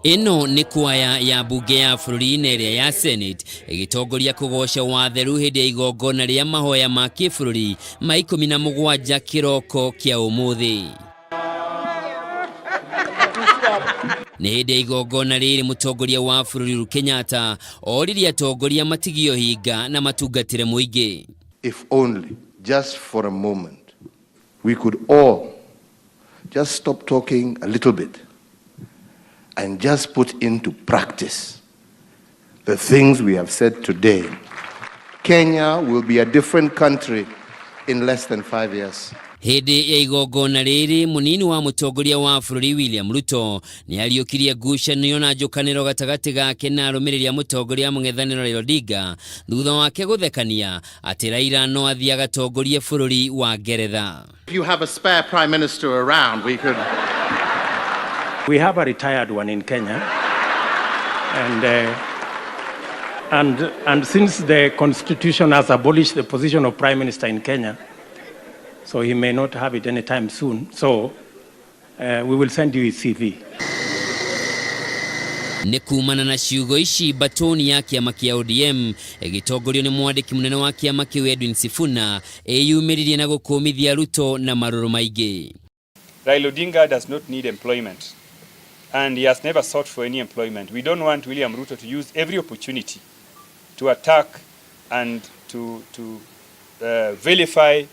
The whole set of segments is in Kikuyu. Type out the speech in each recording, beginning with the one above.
Ĩno nĩ kwaya ya mbunge ya bũrũri na ĩrĩa ya Senate ĩgĩtongoria kũgoca watheru hĩndĩ ya igongona rĩa mahoya ma kĩbũrũri ma 17 kĩroko kĩa ũmũthĩ. Nĩ hĩndĩ ya igongona rĩrĩ mũtongoria wa bũrũri Uhuru Kenyatta oririe atongoria matigie ũhinga na matungatĩre mũingĩ. If only, just for a moment, we could all just stop talking a little bit and just put into practice the things we have said today, Kenya will be a different country in less than 5 years. Hĩndĩ ya igongona rĩrĩ mũnini wa mũtongoria wa bũrũri William Ruto nĩ ariũkirie ngucanio na njũkanĩro gatagatĩ gake na arũmĩrĩri a mũtongoria wa mũng'ethanĩro Raila Odinga thutha wake gũthekania atĩ Raila no athiĩ agatongorie bũrũri wa Ngeretha. If you have a spare prime minister around, we could... We have a retired one in Kenya, and since the constitution has abolished the position of prime minister in Kenya, so he may not have it anytime soon, so we will send you his CV. Nĩ kumana na ciugo ici batoni ya kĩama kĩa ODM ĩgĩtongorio nĩ mwandĩki mũnene wa kĩama kĩu Edwin Sifuna ĩyumĩririe na gũkũmithia Ruto na marũrũ maingĩ. Raila Odinga does not need employment and he has never sought for any employment. We don't want William Ruto to use every opportunity to attack and to vilify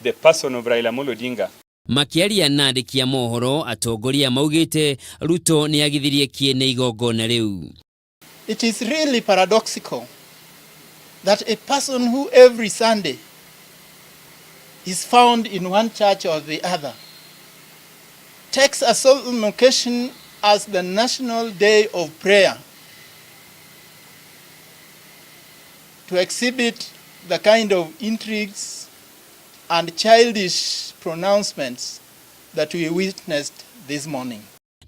the person of Raila Amolo Odinga. Makĩaria na andĩki a mohoro atongoria maugĩte Ruto nĩ agithirie kĩene igongona rĩu. It is really paradoxical that a person who every Sunday is found in one church or the other takes a solemn occasion as the National Day of Prayer to exhibit the kind of intrigues and childish pronouncements that we witnessed this morning.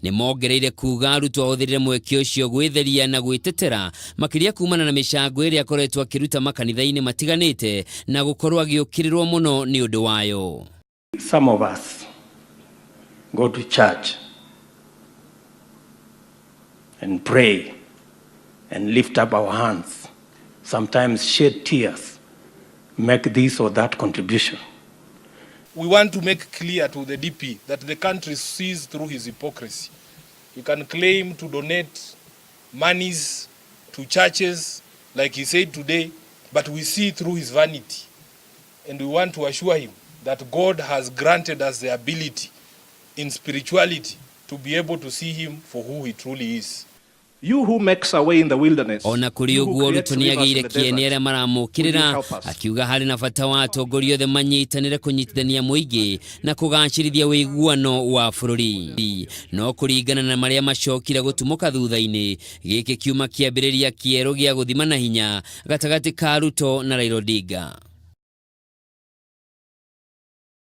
Nĩ mongereire kuga Ruto ahũthĩrire mweke ũcio gwĩtheria na gwĩtetera makĩria kumana na mĩcango ĩrĩa akoretwo akĩruta makanitha-inĩ matiganĩte na gũkorwo agĩũkĩrĩrwo mũno nĩ ũndũ wayo. Some of us go to church and pray and lift up our hands, sometimes shed tears, make this or that contribution. We want to make clear to the DP that the country sees through his hypocrisy. He can claim to donate monies to churches, like he said today, but we see through his vanity. And we want to assure him that God has granted us the ability in spirituality to be able to see him for who he truly is. You who makes a way in the wilderness, Ona kũrĩ you who ũguo creates Ruto nĩ rivers in agĩire the kĩene desert, arĩa maramũkĩrĩra, will you help us? akiuga harĩ na bata wa atongoria othe manyitanĩre kũnyitithania mũingĩ na kũgacĩrithia ũiguano wa bũrũri. No kũringana na marĩa macokire gũtumũka thutha-inĩ, gĩkĩ kiuma kĩambĩrĩria kĩerũ gĩa gũthima na hinya gatagatĩ ka Ruto na Raila Odinga.